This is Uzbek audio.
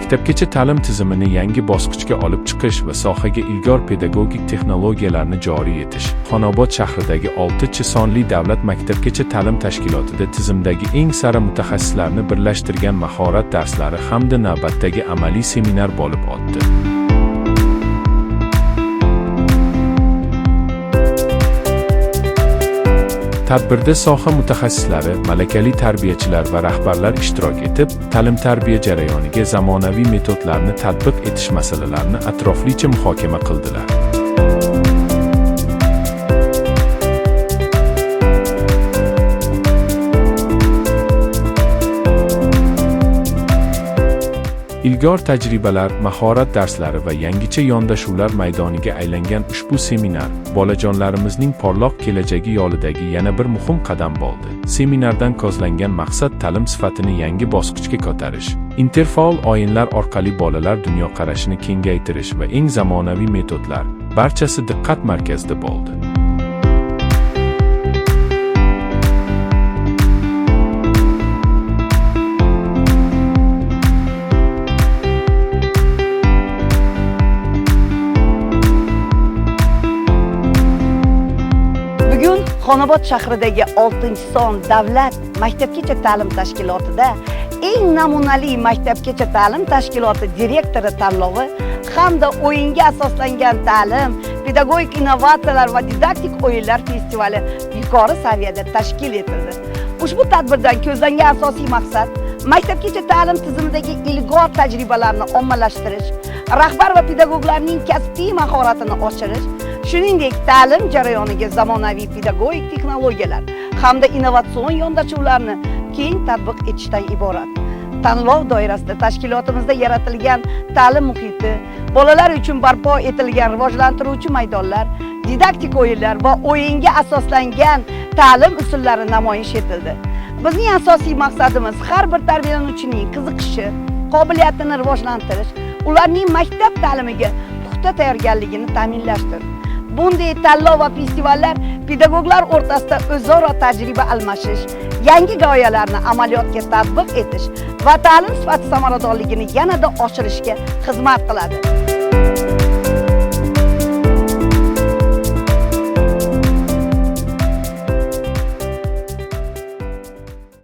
Maktabgacha ta'lim tizimini yangi bosqichga olib chiqish va sohaga ilg'or pedagogik texnologiyalarni joriy etish. Xonobod shahridagi 6-sonli davlat maktabgacha ta'lim tashkilotida tizimdagi eng sara mutaxassislarni birlashtirgan mahorat darslari hamda navbatdagi amaliy seminar bo'lib o'tdi. Tadbirda soha mutaxassislari, malakali tarbiyachilar va rahbarlar ishtirok etib, ta'lim-tarbiya jarayoniga zamonaviy metodlarni tatbiq etish masalalarini atroflicha muhokama qildilar. Ilg'or tajribalar, mahorat darslari va yangicha yondashuvlar maydoniga aylangan ushbu seminar bolajonlarimizning porloq kelajagi yo'lidagi yana bir muhim qadam bo'ldi. Seminardan ko'zlangan maqsad ta'lim sifatini yangi bosqichga ko'tarish, interfaol o'yinlar orqali bolalar dunyoqarashini kengaytirish va eng zamonaviy metodlar barchasi diqqat markazida bo'ldi. Bugun Xonobod shahridagi 6-son davlat maktabgacha ta'lim tashkilotida eng namunali maktabgacha ta'lim tashkiloti direktori tanlovi hamda o'yinga asoslangan ta'lim, pedagogik innovatsiyalar va didaktik o'yinlar festivali yuqori saviyada tashkil etildi. Ushbu tadbirdan ko'zlangan asosiy maqsad maktabgacha ta'lim tizimidagi ilg'or tajribalarni ommalashtirish, rahbar va pedagoglarning kasbiy mahoratini oshirish, shuningdek ta'lim jarayoniga zamonaviy pedagogik texnologiyalar hamda innovatsion yondashuvlarni keng tatbiq etishdan iborat. Tanlov doirasida tashkilotimizda yaratilgan ta'lim muhiti, bolalar uchun barpo etilgan rivojlantiruvchi maydonlar, didaktik o'yinlar va o'yinga asoslangan ta'lim usullari namoyish etildi. Bizning asosiy maqsadimiz har bir tarbiyalanuvchining qiziqishi, qobiliyatini rivojlantirish, ularning maktab ta'limiga puxta tayyorgarligini ta'minlashdir. Bunday tanlov va festivallar pedagoglar o'rtasida o'zaro tajriba almashish, yangi g'oyalarni amaliyotga tatbiq etish va ta'lim sifati samaradorligini yanada oshirishga xizmat qiladi.